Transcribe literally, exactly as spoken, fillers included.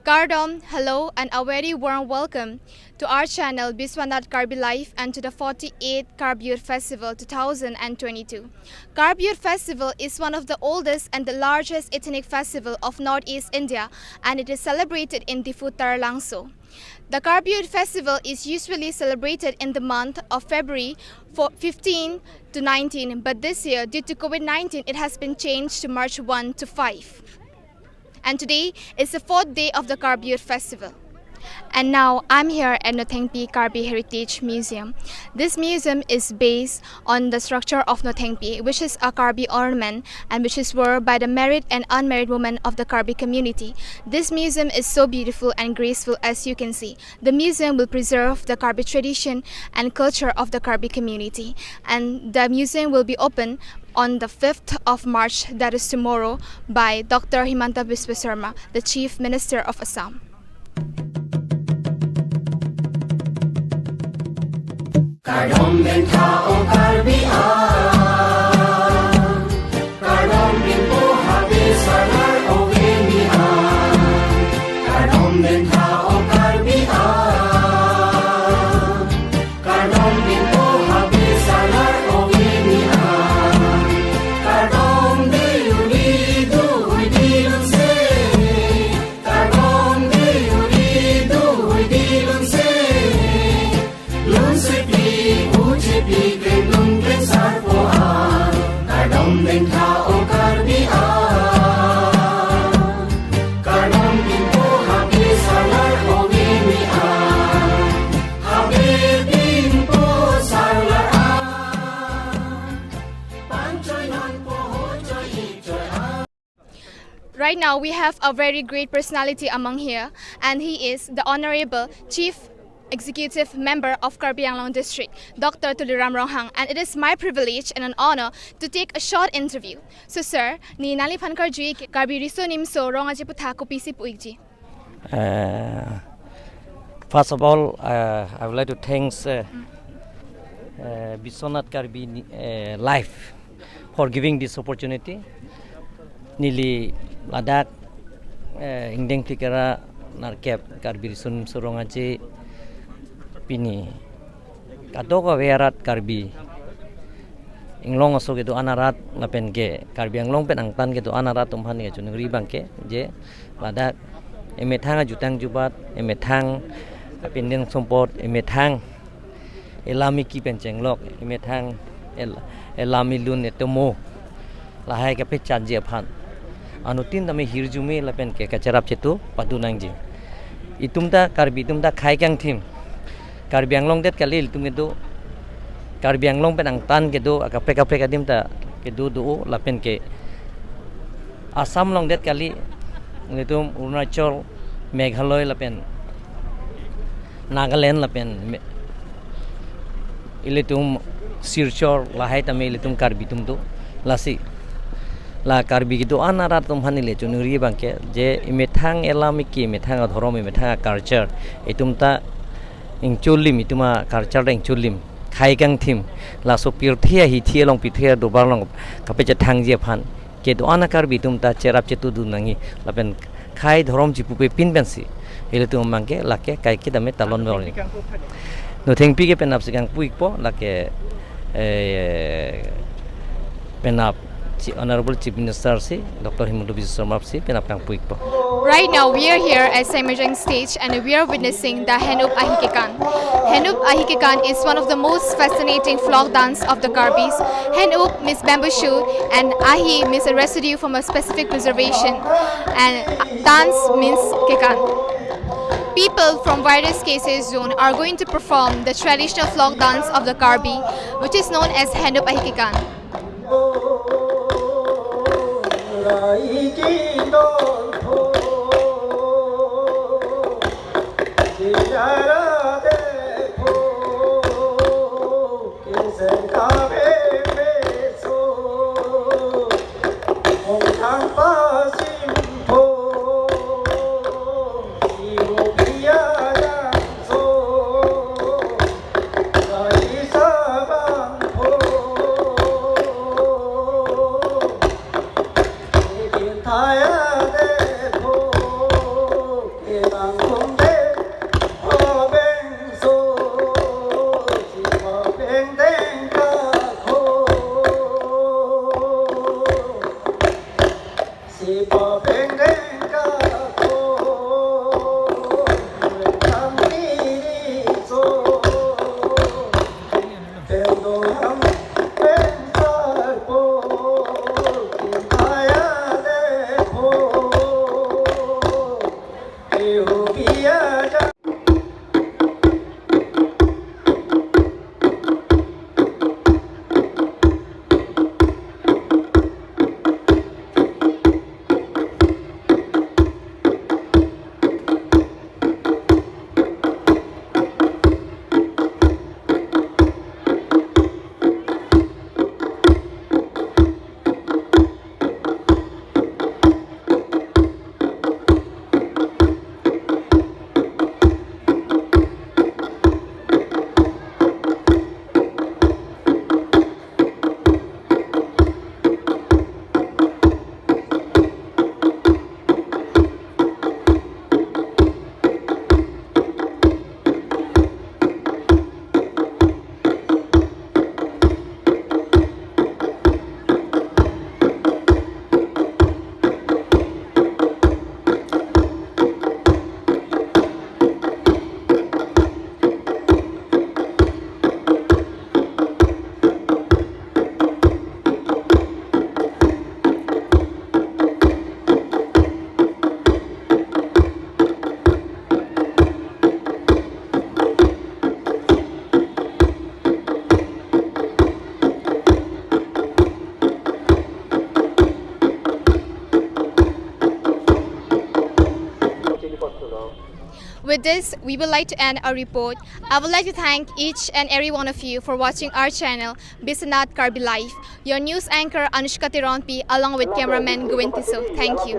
Kardom, hello, and a very warm welcome to our channel Biswanath Karbi Live and to the forty-eighth Karbi Youth Festival two thousand twenty-two. Karbi Youth Festival is one of the oldest and the largest ethnic festival of Northeast India, and it is celebrated in Diphu Taralangso. The Karbi Youth Festival is usually celebrated in the month of February fo-, fifteen to nineteen, but this year, due to COVID nineteen, it has been changed to March one to five. And today is the fourth day of the Karbi Youth Festival. And now I'm here at Nothengpi Karbi Heritage Museum. This museum is based on the structure of Nothengpi, which is a Karbi ornament and which is worn by the married and unmarried women of the Karbi community. This museum is so beautiful and graceful, as you can see. The museum will preserve the Karbi tradition and culture of the Karbi community. And the museum will be open on the fifth of March, that is tomorrow, by Doctor Himanta Biswa Sarma, the Chief Minister of Assam. Kardom den tha o Karbi a, kardom den po habe salar o veni a, kardom den tha o Karbi a, kardom den po habe salar o veni a, kardom de uri du hui di lun se, kardom de uri du hui di lun se. Lun si pi, uji pi, pen lun pen sarpo a, kardom den tha o Karbi a, kardom den po habe salar o veni a, habe den po salar a, pan choi non po ho choi i choi a. Right now, we have a very great personality among here, and he is the Honorable Chief Executive Member of Karbi Anglong District, Doctor Tuliram Ronghang, and it is my privilege and an honor to take a short interview. So, sir, ne nangliphan karju-ik, Karbi Riso Nimso Rong Aje aputhak kopisi pu-ikji? Uh, first of all, uh, I would like to thanks uh, uh, Biswanath Karbi uh, Live for giving this opportunity. Neli ladak eh, ingdeng phlikra nerkep Karbi Riso Nimso Rong Aje pini kadokave arat Karbi Anglong aso kedo-an arat lapen ke Karbi Anglong pen angtan kedo-an arat atum aphan neli kachiningri abang ke je ladak emethang ajutang jubat, emethang apindeng sumpot, emethang elam eki pen chenglok, emethang el-, elam elun etomo lahai kapechanji aphan anuttin tame hirjume lapen ke kacherap chetu padu nangji. Itum ta Karbi, itum ta khei kangthim. Karbi Anglong det kali itum kedo, Karbi Anglong pen angtan kedo akaprek kaprek adim ta kedo do lapen ke Assam along det kali, ilitum Arunachal, Meghalaya lapen Nagaland lapen me-, ilitum Silchar lahai tame ilitum Karbi atum do. Lasi la Karbi kedo-an arat atum aphan neli kachiningri abang ke je emethang elam eki, emethang adhorom, emethang aculture, itum ta ingcholim, itum aculture ta ingcholim, khei kangthim, laso pirthe ahithi along, pirthe adorbar along kapachethangji aphan kedo-an a Karbi atum ta cherap chetu dun nangji lapen khei dhorom chipupe pin pensi ilitum abang ke lake kaike dame talon bor ni. Nothengpi ke penap si kangpu-ikpo, lake eh, penap Chi-, Honorable Chief Minister si Doctor Himanta Biswa Sarma si penap kangpu-ikpo. Right now, we are here at Saimajang stage and we are witnessing the Henup Ahi Kekan. Henup Ahi Kekan is one of the most fascinating folk dance of the Karbis. Henup means bamboo shoot and Ahi means a residue from a specific preservation. And dance means Kekan. People from various K C S zone are going to perform the traditional folk dance of the Karbi, which is known as Henup Ahi Kekan. With this, we would like to end our report. I would like to thank each and every one of you for watching our channel, Biswanath Karbi Live. Your news anchor, Anushka Teronpi, along with cameraman Govind Tisso. Thank you.